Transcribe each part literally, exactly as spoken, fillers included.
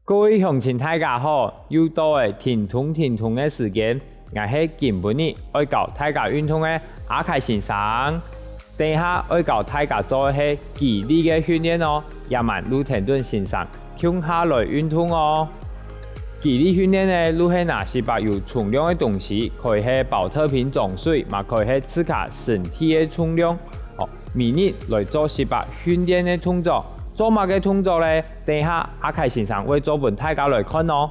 各位鄉親大家好，又到了停動停動个時間，𠊎係今晡日愛教大家運動个阿凱先生。等一下愛教大家做个係肌力个訓練哦，也還愛摎𢯭等先生共下來運動哦。肌力訓練呢，就係拿息把有重量个東西，可以係寶特瓶裝水，嘛可以係自家身體个重量。哦，每日來做息把訓練个動作。做麼个動作呢？等一下阿凱先生會做分大家來看哦。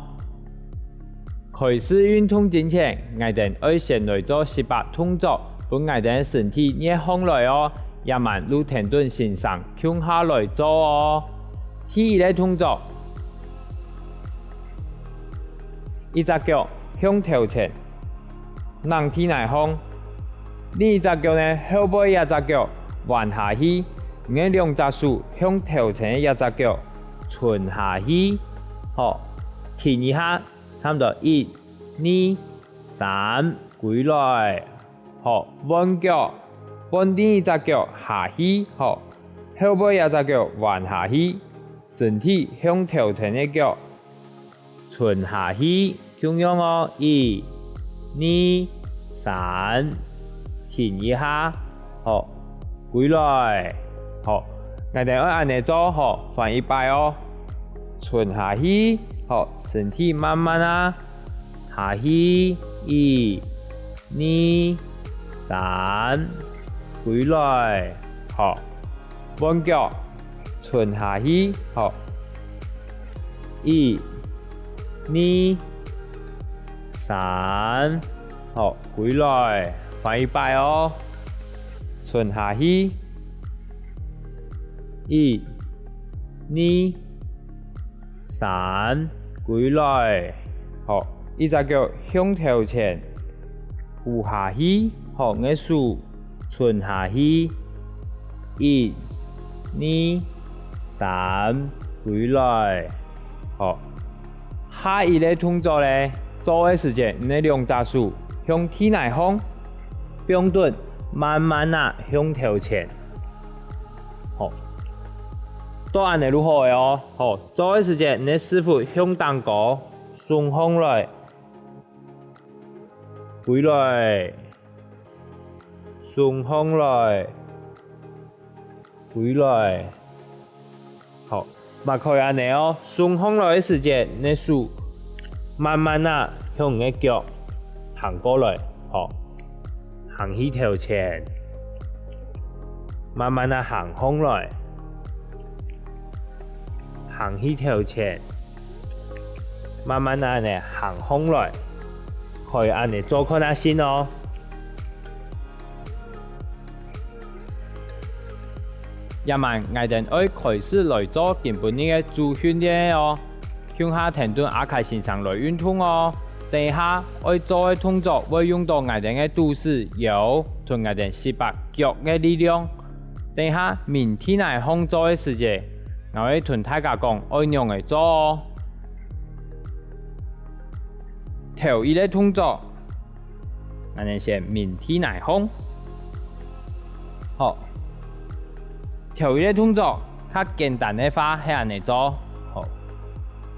開始運動之前，𠊎等愛先來做息把動作，分𠊎等个身體熱䟘來哦，也還愛摎𢯭等先生共下來做哦。第一个動作，一隻腳向頭前，躪地泥項。另一隻腳呢，後背這隻腳彎下去，你个兩隻手向頭前个這隻腳伸下去。好，停一下，差毋多一、二、三，歸來。好，換腳，換另一隻腳下去。好，後背這隻腳彎下去，身體向頭前个腳伸下去，共樣哦，一、二、三，停一下，好，歸來，好，𠊎等愛恁呢做，好，還一擺哦，伸下去，好，身體慢慢仔下去，一、二、三，歸來，好。 換腳，伸下去，好。一、二、三，好，歸來，還一擺哦。伸下去，一、二、三，歸來。好，一隻腳向頭前，跍下去，好，你个手伸下去，一、二、三，歸來。好，下一个動作呢，做个時節，你个兩隻手向地泥項，放等，慢慢仔向頭前。好，到恁呢就好了哦。好， 做个時節，你个屎朏向頂高，聳䟘來，歸來，聳䟘來，歸來。好，嘛可以恁呢哦。聳䟘來个時節，你个手慢慢仔向你个腳行過來，好，行去頭前，慢慢仔行䟘來。 行去頭前，慢慢仔恁呢行䟘來，可以恁呢做看啊先哦。這滿𠊎兜愛開始來做今晡日个主訓練哦，共下跈等阿凱先生來運動哦。等一下愛做个動作會用著𠊎兜个肚屎、腰同𠊎兜十八腳个力量。 等一下，面地泥項做个時節，𠊎會同大家講愛仰仔做哦。頭一个動作，𠊎兜先面地泥項。好，頭一个動作較簡單个話係恁呢做。好，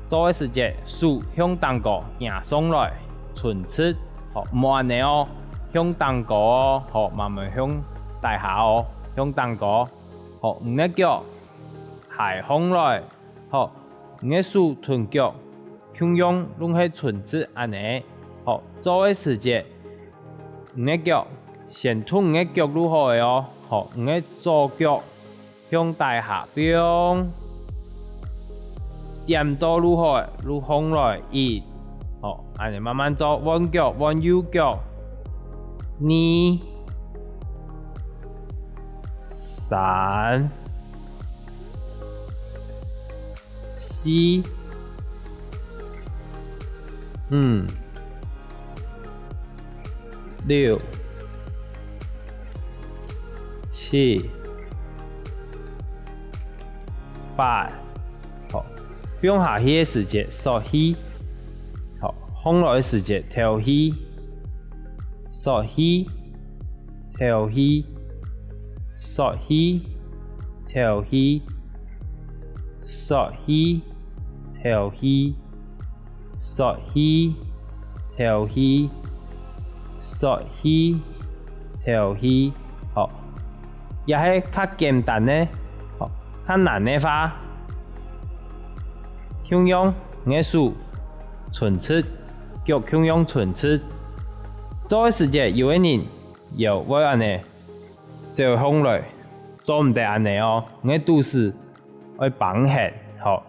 做个時節手向頂高擎上來，伸直。好，毋好恁呢哦，向頂高哦，好，慢慢向底下哦，向頂高。 好，你个腳㧡䟘來，好，你个手同腳共樣攏係伸直恁呢。好，做个時節，你个腳先動你个腳就好了哦。好，你个左腳向底下放，點著就好，就䟘來，一，好，恁呢慢慢做，換腳，換右腳，二， 三、四、五、六、七、八。好，放下去个時節欶氣，好，䟘來个時節敨氣，欶氣， 敨氣，欶氣，敨氣，欶氣，敨氣，嗍氣，敨氣，嗍氣，敨氣。好，這係較簡單个，好，較難个話，共樣，你个手伸直，腳共樣伸直。做个時節，有个人腰會恁呢走䟘來，做毋得恁呢哦，你个肚屎愛繃絚，好。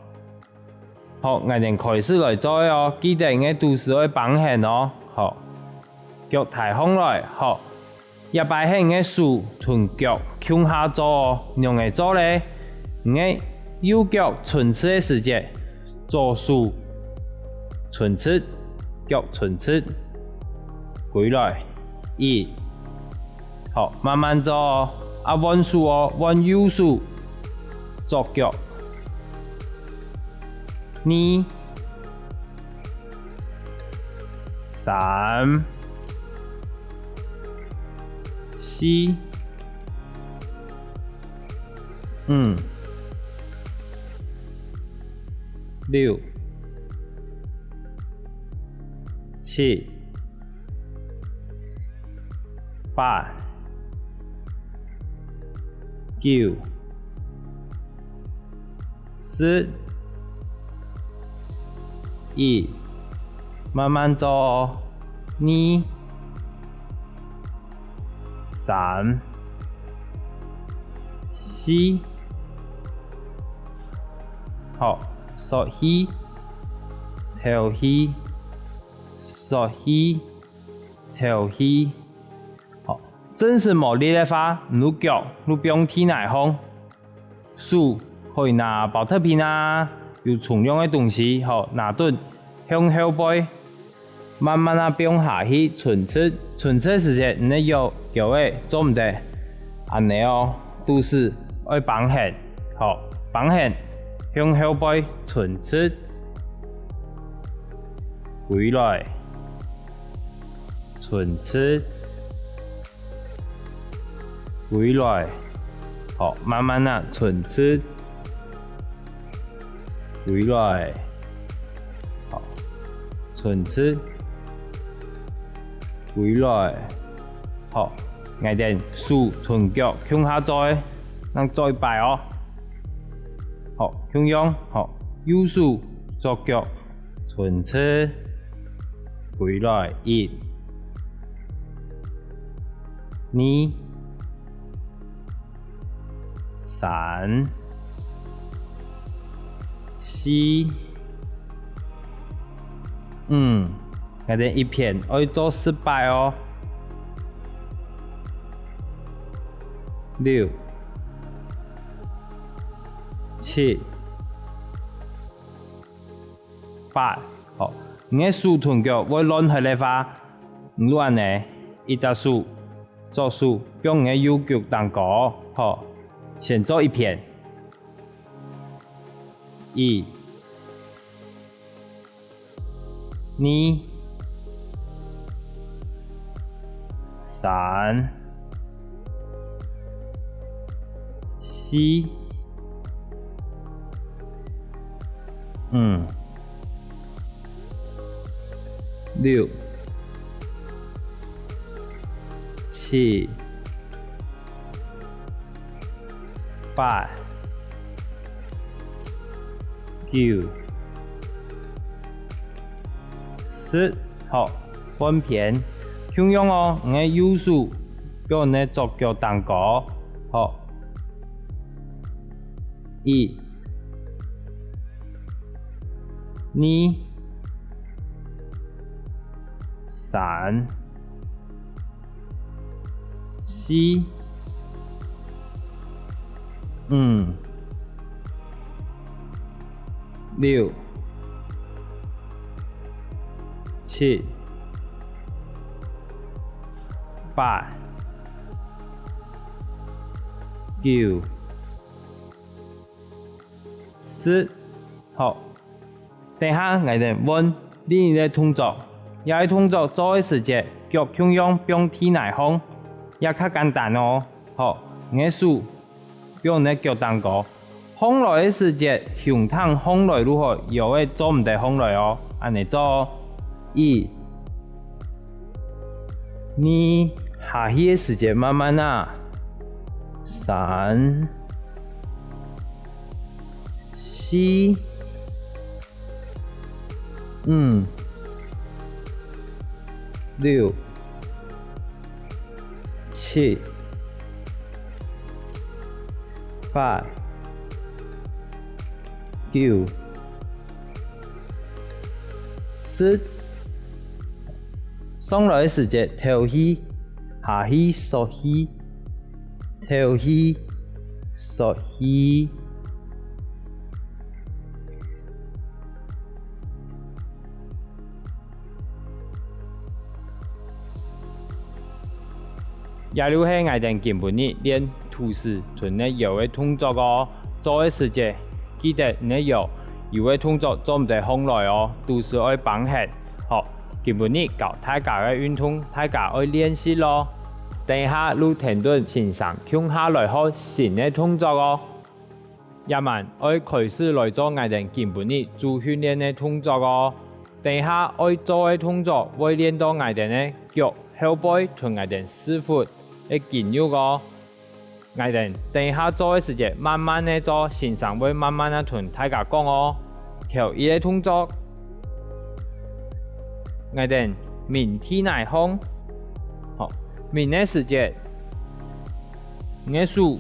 好，𠊎兜開始來做个哦，記得你个肚屎愛繃絚哦。好，腳抬䟘來，好。這擺係你个手同腳共下做哦，仰仔做咧？你个右腳伸直个時節，左手伸直，腳伸直，歸來，一， 好，慢慢做哦。啊，換手哦，換右手，左腳。二、三、四、五、六、七、 八、九、十、一，慢慢做哦。二、三、四，好，嗍氣，敨氣，嗍氣， 敨氣。好，正身無力个話，你就腳就放地泥項，手可以拿寶特瓶啊，有重量个東西，好，拿等向後背，慢慢仔放下去伸直，伸直个時節，你个腰，腰仔做毋得恁呢哦，肚屎愛繃絚，好，繃絚，向後背伸直，歸來。 伸直，歸來。好，慢慢仔伸直，歸來。好，伸直，歸來。好，𠊎兜手同腳共下做，正做一擺哦。好，共樣，好，右手、左腳 伸直，歸來，一、二、三、四、五，𠊎兜一片愛做十擺哦。六、七、 八，好，你个手同腳會亂忒个話，你就恁呢，一隻手，左手放你个右腳頂高，好，先做一片。一、二、三、四、 五、六、七、八、九、十，好，換片。共樣哦，你个右手放你个左腳頂高，好。 一、二、三、四、五、六、七、八、九、 十。好，等下𠊎兜換另一个動作。這个動作做个時節，腳共樣放地泥項，也較簡單哦。好，你个手放你个腳頂高，䟘來个時節，胸挺䟘來就好，腰仔做毋得䟘來哦。恁仔做，一、二，下去个時節慢慢啊，三、四、五、六、七、八、九、十。上來个時節敨氣，下去欶氣，敨氣，欶氣。 這就係𠊎兜今晡日練肚屎同吶腰个動作哦。做个時節，記得你个腰有个動作做毋得䟘來哦，肚屎愛繃核。好，今晡日教大家个運動，大家愛練習咯。等下就跈等先生共下來學新个動作哦。 這滿愛開始來做𠊎兜今晡日主訓練个動作哦。等下愛做个動作會練到𠊎兜个腳後背同𠊎兜屎朏个筋肉哦。𠊎兜等下做个時節慢慢仔做，先生會慢慢仔同大家講哦。頭一个動作，𠊎兜眠地泥項，好，眠个時節 你个手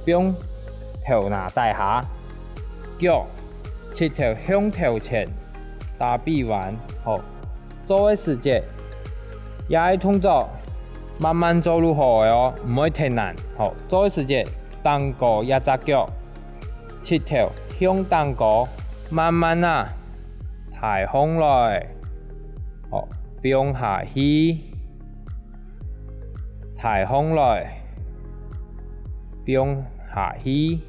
放頭那底下，腳直頭向頭前打比彎，好。做个時節，這个動作慢慢做就好个哦，毋會忒難。好，做个時節，頂高這隻腳，直頭向頂高，慢慢仔，抬䟘來，好，放下去。 抬䟘來，放下去。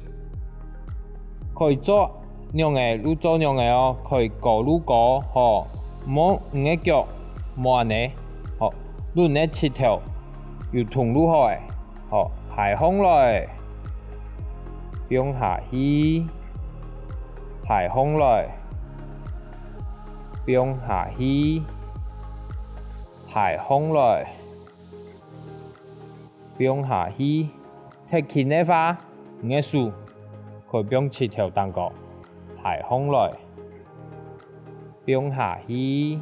可以做仰仔就做仰仔哦，可以高就高，好，無你个腳無恁仔，好，就你个膝頭有動就好咧，好，抬䟘來，放下去，抬䟘來，放下去。 抬䟘來，放下去。忒輕个話，你个手可以放膝頭頂高，抬䟘來，放下去，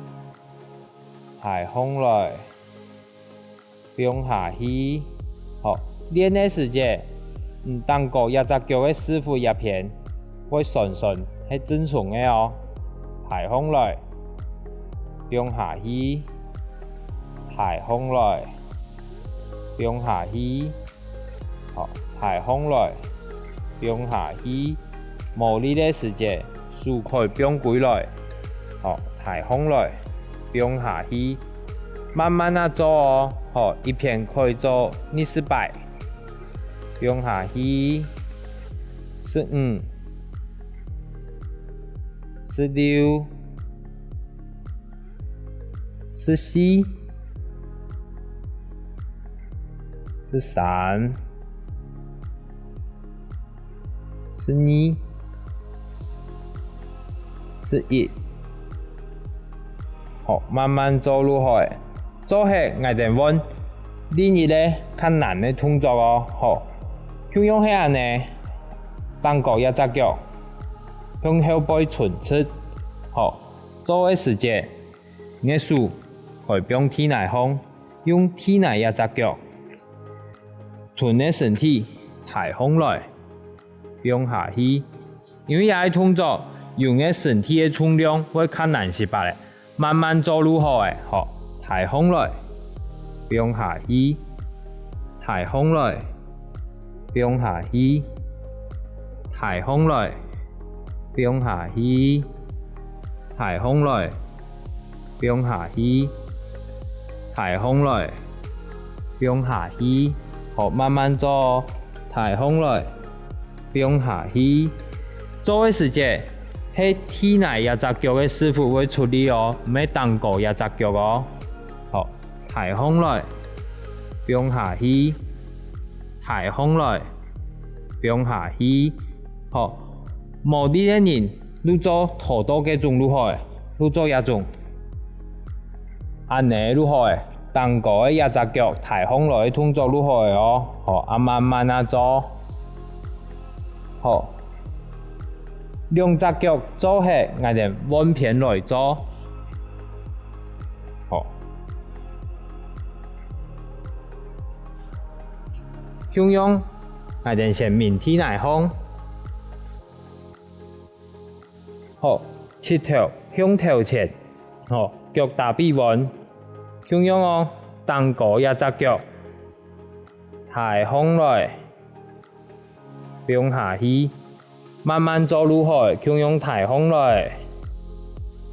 抬䟘來，放下去。好，練个時節，你頂高這隻腳个屎朏這片會痠痠，係正常个哦。抬䟘來， 放下去，抬䟘來，放下去，好，抬䟘來，放下去。無力个時節，手可以放歸來，好，抬䟘來，放下去。慢慢仔做哦，好，一片可以做二十擺。放下去，十五、十六、 十四、十三、十二、十一。好，慢慢做就好咧。做忒𠊎兜換另一个較難个動作哦。好，共樣係恁仔，頂高這隻腳，向後背伸直。好，做个時節， 你个手可以放地泥項，用地泥這隻腳，同你个身體抬䟘來，放下去。因為這个動作，用你个身體个重量會較難失敗咧，慢慢做就好咧，好，抬䟘來，放下去，抬䟘來，放下去，抬䟘來，放下去，抬䟘來， 放下去，抬䟘來，放下去。好，慢慢做哦，抬䟘來，放下去。做个時節，係地泥這隻腳个屎朏會出力哦，毋係頂高這隻腳哦。好，抬䟘來，放下去，抬䟘來，放下去。好，無力个人，就做拖到該種就好了，就做這種。恁仔就好了，頂高个這隻腳抬䟘來个動作就好了哦。好，啊慢慢仔做。好，兩隻腳做忒，𠊎兜換片來做。好。 共樣，𠊎兜先面地泥䟘。好，膝頭向頭前，好，腳打比彎。共樣哦，頂高這隻腳，抬䟘來，放下去。 慢慢做就好，共樣抬䟘來，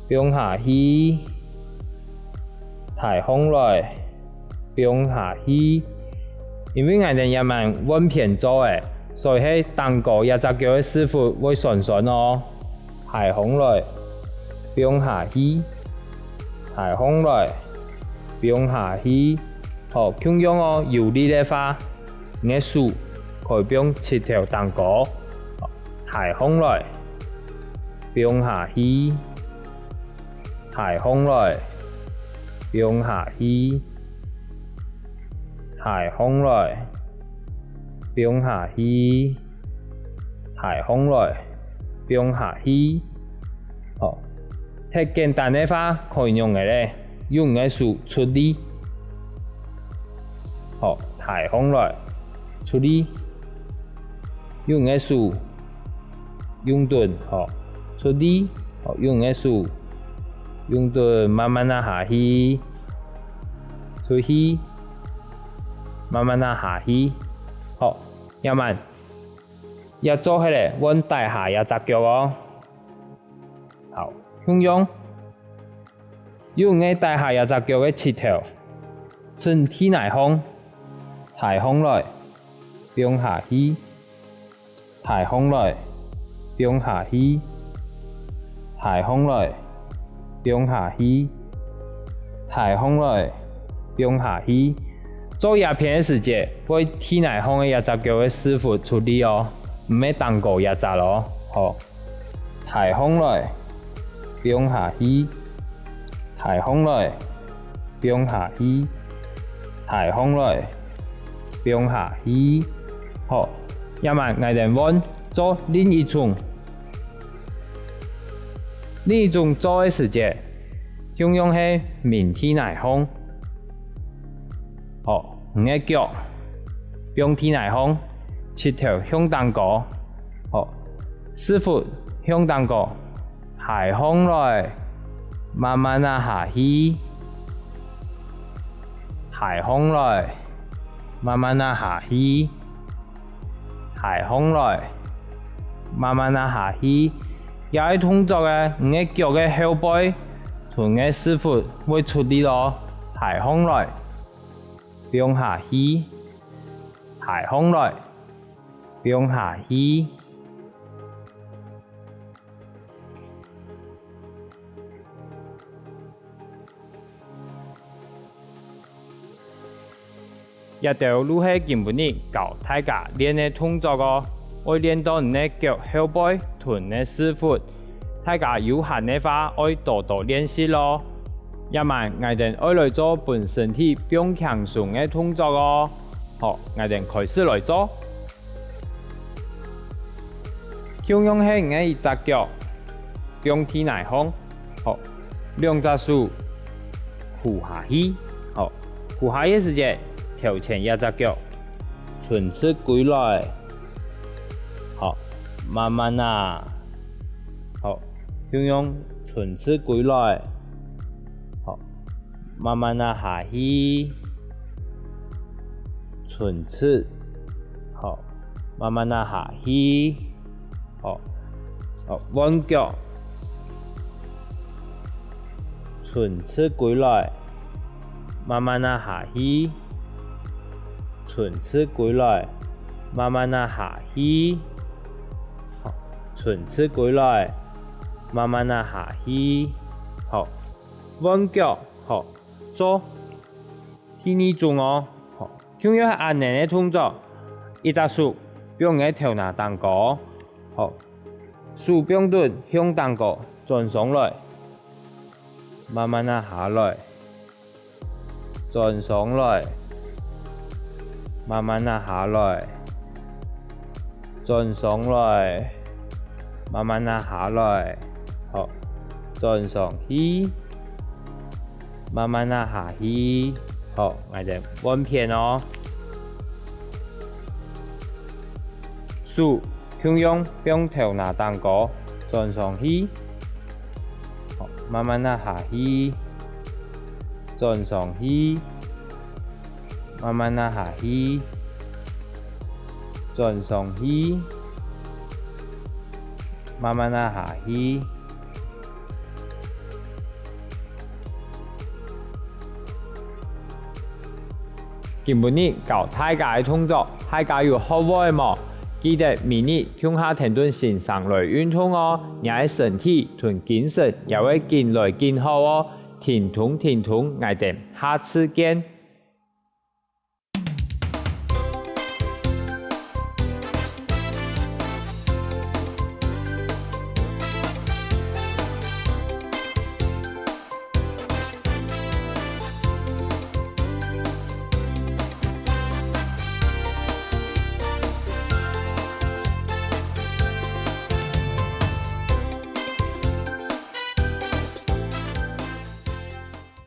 放下去，抬䟘來，放下去。因為𠊎兜這滿換片做个，所以係頂高這隻腳个屎朏會痠痠哦。抬䟘來，放下去，抬䟘來，放下去。好，共樣哦，有力个話， 你个手可以放膝頭頂高，抬䟘來，放下去，抬䟘來，放下去，抬䟘來，放下去，抬䟘來，放下去。好，忒簡單个話，可以仰仔咧？ 用你个手出力。好，抬䟘來，出力。用你个手，用等，好，出力。好，用你个手，用等，慢慢仔下去，出去，慢慢仔下去。好，這滿，這做忒咧，換底下這隻腳哦。好，共樣。 用你个底下這隻腳个膝頭，伸地泥䟘，抬䟘來，放下去，抬䟘來，放下去，抬䟘來，放下去，抬䟘來，放下去。做這片个時節，愛地泥䟘个這隻腳个屎朏出力哦，毋係頂高這隻囉。好。 抬䟘來，放下去，抬䟘來，放下去，抬䟘來，放下去。好，這滿𠊎兜換做另一種。另一種做个時節，共樣係面地泥䟘。 好，你个腳放地泥䟘，膝頭向頂高。好，屎朏向頂高，抬䟘來，慢慢仔下去，抬䟘來，慢慢仔下去。 抬䟘來，慢慢仔下去。這个動作个，你个腳个後背同你个屎朏會出力囉。抬䟘來，放下去，抬䟘來，放下去。 這兜就係今晡日教大家練个動作哦，愛練到你个腳後背同你个屎朏。大家有閒个話，愛多多練習囉。這滿𠊎兜愛來做分身體放輕鬆个動作哦。好，𠊎兜開始來做。 共樣係你个一隻腳放地泥䟘，好，兩隻手跍下去，好，跍下去个時節，頭前這隻腳伸直歸來，好，慢慢仔，好，共樣伸直歸來，好， 慢慢仔下去，伸直，好，慢慢仔下去，好，好，換腳，伸直歸來，慢慢仔下去，伸直歸來，慢慢仔下去，好，伸直歸來，慢慢仔下去，好，換腳，好。 做第二種哦，好，共樣係恁仔个動作，一隻手放你个頭那頂高，好，手放等向頂高，轉上來，慢慢仔下來，轉上來，慢慢仔下來，轉上來，慢慢仔下來，好，轉上去，慢慢仔下去，好，𠊎兜換片哦。手 共樣放頭那頂高，轉上去，好，慢慢仔下去，轉上去，慢慢仔下去，轉上去，慢慢仔下去。 今晡日教大家个動作，大家有學會無？記得每日共下跈等先生來運動哦，若个身體同精神也會緊來緊好哦。停動停動，𠊎兜下次見。